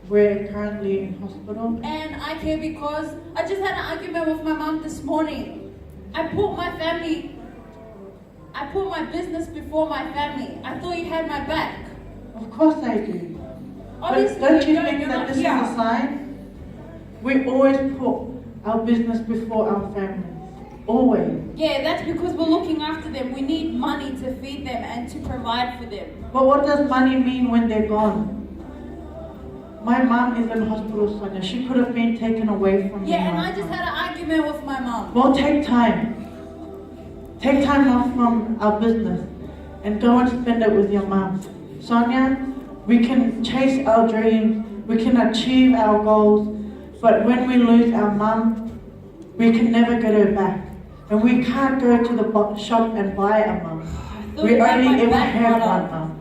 We're currently in hospital. And I care because I just had an argument with my mum this morning. I put my family, I put my business before my family. I thought you had my back. Of course I do. Obviously, but don't you don't, think you're that not this here. is a sign? We always put our business before our families. Always. Yeah, that's because we're looking after them. We need money to feed them and to provide for them. But what does money mean when they're gone? My mum is in hospital, Sonia. She could have been taken away from me. Yeah, and right I just now. had an argument with my mum. Well, take time. Take time off from our business and go and spend it with your mum. Sonia, we can chase our dreams, we can achieve our goals, but when we lose our mum, we can never get her back. And we can't go to the shop and buy a mum. I thought We you had only my ever back, have Mother. one mum.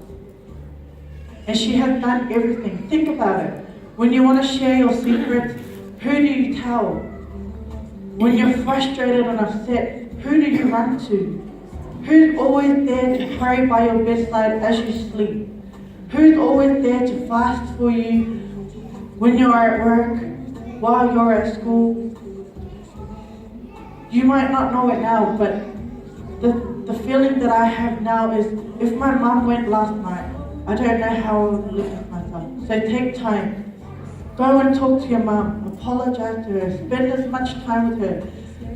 And she has done everything. Think about it. When you want to share your secrets, who do you tell? When you're frustrated and upset, who do you run to? Who's always there to pray by your bedside as you sleep? Who's always there to fast for you when you're at work, while you're at school? You might not know it now, but the feeling that I have now is if my mum went last night, I don't know how I would live with myself. So take time. Go and talk to your mum. Apologize to her. Spend as much time with her.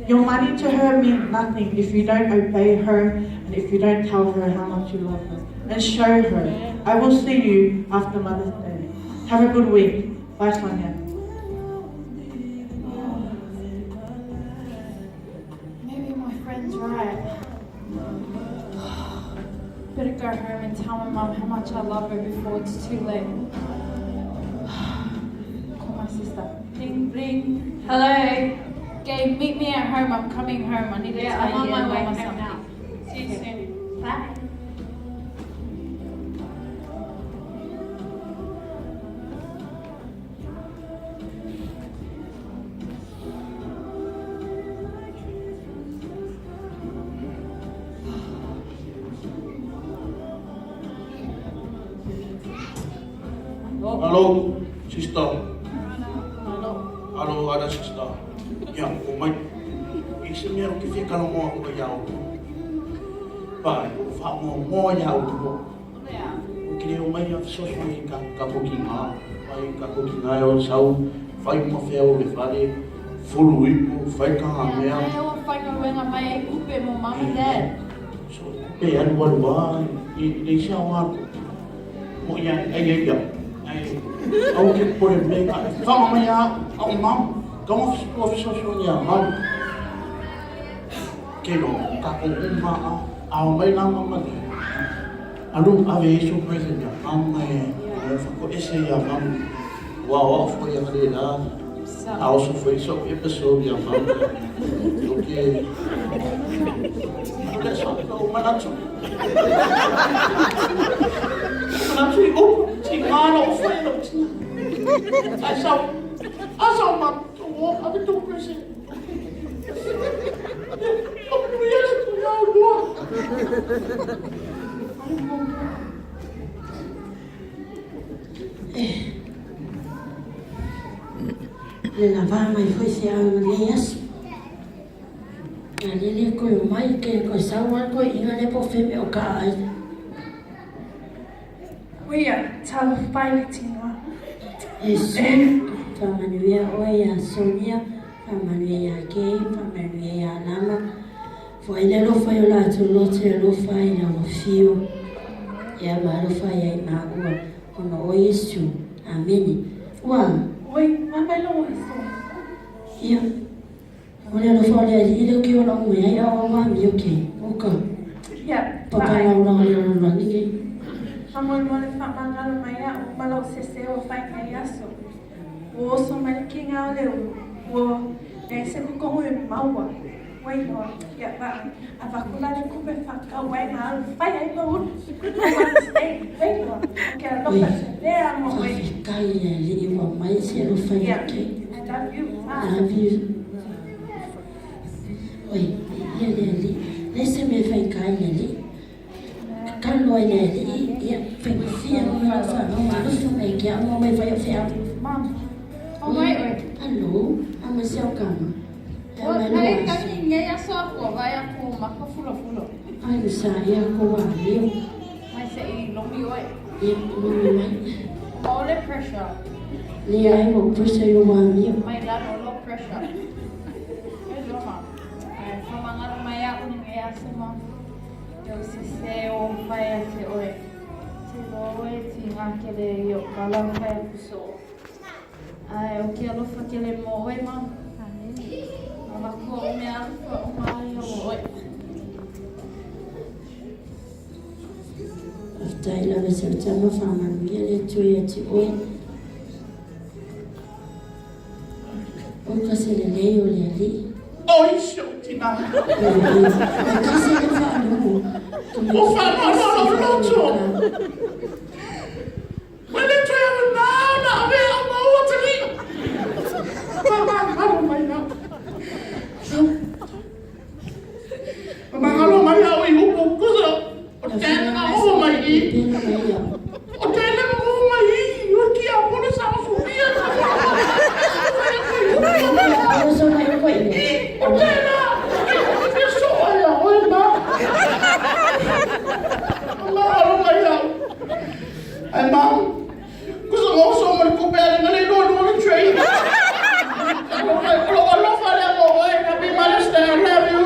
Your money to her means nothing if you don't obey her and if you don't tell her how much you love her. And show her. I will see you after Mother's Day. Have a good week. Bye, Sonia. Maybe my friend's right. Better go home and tell my mum how much I love her before it's too late. Call my sister. Ding, ring. Hello. Gabe, meet me at home. I'm coming home. I need to Yeah, tell I'm on you my and way Mama home something. now. See you soon. Bye. Hello, sister. Hello, other sister. Ia, o mai. I se mea o ke fia kalamoa o ia o. Pai, o wha moa moa ia o tupo. O kire o mai a fesoasoani ka ka koki ngā. Whai ka koki ngā e o sau, whai uma whea o le whare, fulu ipu, whai ka ngā mea. Ia, ai o whainga mai ai kupe mo mum and dad. So, pe alu alu a, i le isi au atu. Mo ia, ai ai ia. Ai, au ke pore me ka, whanga mai a, au mam, ka mo fesoasoani ia mam. Ke lo, ka ko uma a, ao mai nā mama le. Alu ave iso present ia mam e, e whako ese ia mam. Wa o fo ia ngare la. I also for iso episode ia mam. Okay. That's all o manatu. Manatu i o, ti ngana o fo ia tina. Ai sau, ai sau mam, o ave tu present. O ia le tu ia lua. Le lavā mai foi se au i lenei aso. A lele koe o mai ke koe sau ai koe inga le po feme o ka ai. Uia, talofa pai le tinoa. E su, whamanuia oe ia Sonia, whamanuia ia Kay, whamanuia ia Alama. Fo ai le alofa i o latou loto e alofa ai i lau afio. Ia ma alofa ai ai māua, ona o Iesu. Amene. Ua. Oi, wa mai lo iso. Ia. O le alofa o le Alii le o ke ola o mai ai a o ma mi o ke. O ka. Ia, Papa lau lau le lau lani ke. Faamolemole faamagalo mai a'u ma lou sesē ua fai nei aso. Ua oso mai le kiga o le ulu, ua leai se kokohu e maua. Ua iloa, ia vaai, avatu la le kupe faakau ai ma alu fai ai lou ulu. Mother's Day, ua iloa, o ke alofa tele a mo oe. Faafetai i le Alii ua mai se alofa ia Ia, ke. I love you, bye. Love you. Oi, ia le Alii. Leai se mea e faigā i le Alii. Kalo ai le Alii, ia, faigofie lava lau fanau, alofa mai ke au ma mai fai o feau. Mom, o mai oe. Alo, a mai se au kama. E O mai lo kai aso. kaki ngai aso aku o vai aku o maka fulo fulo. Ai le sa ia ko wa leo. Mai se i lomi oe. Ia, lomi mai. O maole pressure. Le ai mo pressure yo wa mio. Mai lalo low pressure. E loma. Ai, whamangaro mai aku ni ngai aso mom. E o sese o whai a te oe. Te loa oe ti ngā kele i o kala whai aku so. Ai, o ke alofa kele mō oe, mom. A makua o mea alofa o mai o oe. Faafetai lava i si au tama, faamanuia le Atua ia te oe. O ka se lelei o le Alii. Oi si ou tina. Ioe, e kasi le faalogo. O faanoanoa lou loto. Ua le toe aganā ona avea au ma ou atalii. Faamagalo mai au. Faamagalo mai au i upu kusa o tēnā nga oo mai i. O tēnā nga oo mai i. O kia polo sa o suia sa I o tēnā. O te soa ia oe ma. Faamagalo mai au. Ai mam. Kusa ngo so mo le kupe ale na le lua lua le train. O lou alofa lea mo oe. Happy Mother's Day, I love you.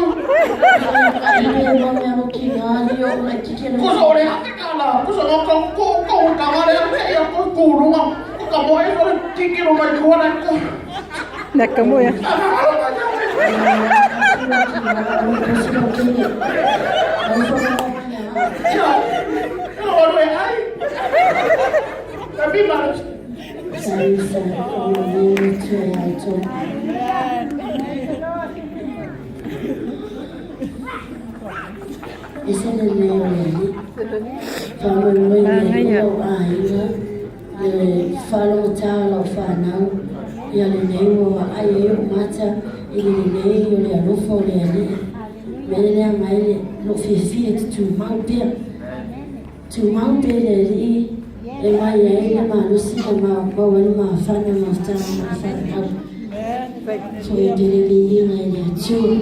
Kusa o le ake kala. Kusa ngo ko ko ko ka wale ake ia ko kulunga. Ko ka moe ko le tiki lo mai kuana ko. Nakamoya. Ia. Ia o le ai. Happy Mother's Day. E se lelei o le Alii, faamoemoe i le Atua o aiga, le faalogotā o lau fanau, ia lenei ua vaai ai ou mata i le lelei o le alofa o le Alii. Mea lea mai le lou fiafia e te tumau pea. Tumau pea i le Alii e mai ai le malosi ma maua ai le mafana mafutaga ma le fanau. Foi pele viiga i le Atua.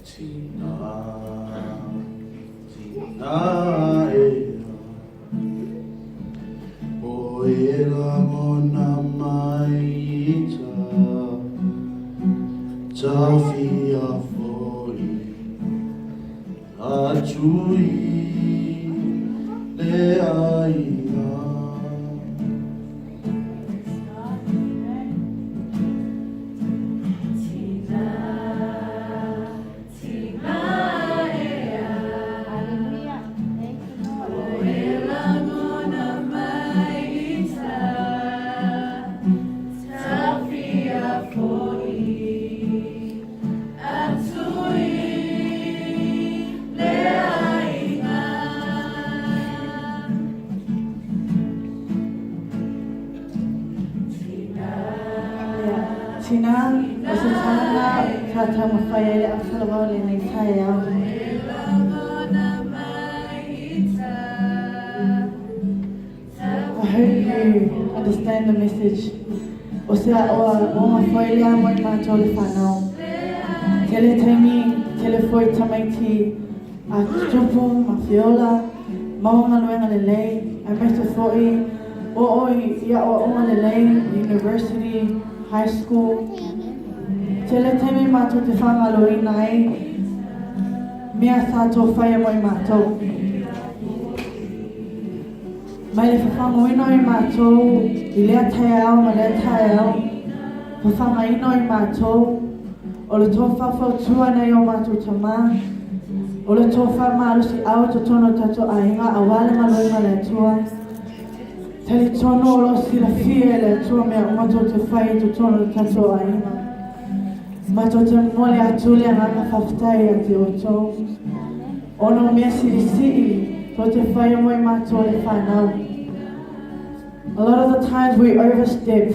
Tina, tina ea, O e lagona mai ita, Tawhia foi atu i le aiga. Ia, tina, o se tagata sa taumafai ai le autalavao i lenei taeao. I hope you understand the message. O se aoaoga foi lea mo i matou le whanau. Tele taimi, tele foi tamaiti a tutupu ma fiola, maua galuega lelei, aemaise foi oo i aoaoga lelei, university, high school. Tele taimi matou te faagaloina ai mea sa tou faia mo i matou. Mai le fafagoina o i matou i lea taeao ma lea taeao, fafagaina o i matou, o le tou faufautua nei o matou tamā, o le tou faamalosiau i totonu o tatou aiga aua le galuega a le Atua. Talitonu o lo o silafia e le Atua mea uma tou te fai i totonu o le tatou aiga. Matou te momoli atu le agaga faafetai ia te outou, ona o mea silisili tou te faia mo i matou le fanau. A lot of the times we overstep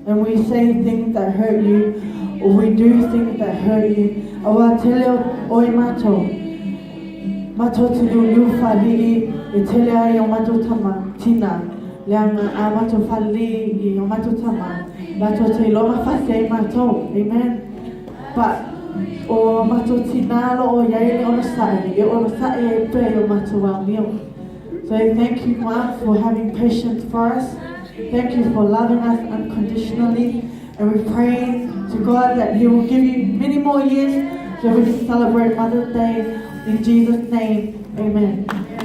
and we say things that hurt you or we do things that hurt you. Auā tele o oe mātou. Mātou te liuliu whaalii e tele ai o mātou tama, tina, leaga a mātou whaalii i o mātou tama, mātou te iloa mafasi ai mātou. Amen. But o mātou tina lo o iai le onosai, e onosai ai pea i o mātou amio. So thank you, Mom, for having patience for us. Thank you for loving us unconditionally. And we pray to God that He will give you many more years so we can celebrate Mother's Day. In Jesus' name, amen.